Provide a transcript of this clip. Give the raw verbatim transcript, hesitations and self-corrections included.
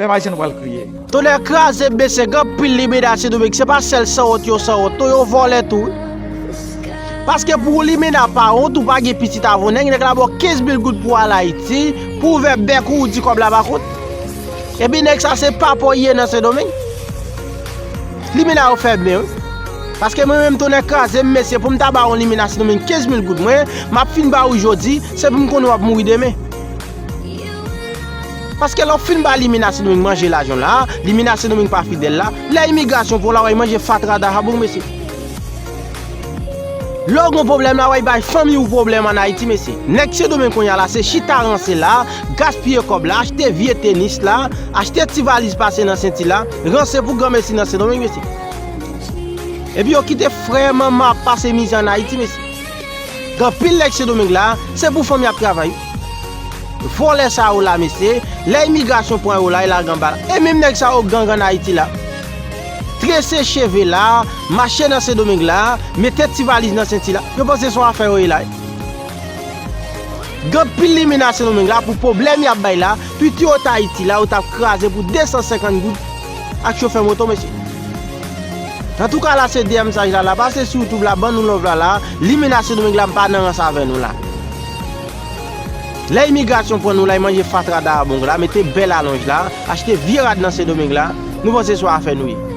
Pèp ayisyen, nou pral kriye. Tonnè kraze m, mesye, gen anpil limena Sendomeng, se pa sèl sanwont yo sanwont non, yo vòlè tou wi. Paske pou yon limena pa wont ou pa gen pitit avè w nèg, nèg la ba w kenz mil goud pou w al Ayiti, pou w ouvè bèk ou, ou di kòb la pa kont. Epi nèg sa se papa w ye nan Sendomeng. Limena yo fèmen wi. Paske mwen menm tonnè kraze m, mesye, pou m ta ba w yon limena Sendomeng kenz mil goud mwen, m ap fin ba ou jodi, se pou m konnen w ap mouri demen. Paske lè w fin ba limena Sendomeng manje lajan w la, limena Sendomeng pa fidèl la, lè imigrasyon pran w la, w al manje fatra dayabong, mesye. Lè w gen pwoblèm la, w al bay fanmi w pwoblèm ann Ayiti, mesye. Nèg Sendomeng kounye a la, se chita ranse la, gaspiye kòb la, achte vye tenis la, achte ti valiz pase nan senti la, ranse pou granmesi nan Sendomeng, mesye. Epi yo kite frè manman ap pase mizè ann Ayiti, mesye. Gen anpil nèg Sendomeng la, se pou fanmi y ap travay. Vòlè sa yo la, mesye, lè imigrasyon pran yo la, e lagan ba la. E menm nèg sa yo gang ann Ayiti la. Trese cheve la, mache nan Sendomeng la, mete ti valiz nan senti la. Yo panse se yon afè yo ye la. Gen anpil limena Sendomeng la pou pwoblèm y ap bay la, piti yo t Ayiti la, yo t ap kraze pou de san senkant goud ak chofè moto, mesye. Antouka, la se dèyè mesaj la, la pase sou YouTube la, ban nou love la la, limena Sendomeng la, m pa nan rans avè nou la. Lè imigrasyon pran nou la, e manje fatra dayabong la, mete bèl alonj la, achte vye rad nan Sendomeng la, nou panse se yon afè nou ye.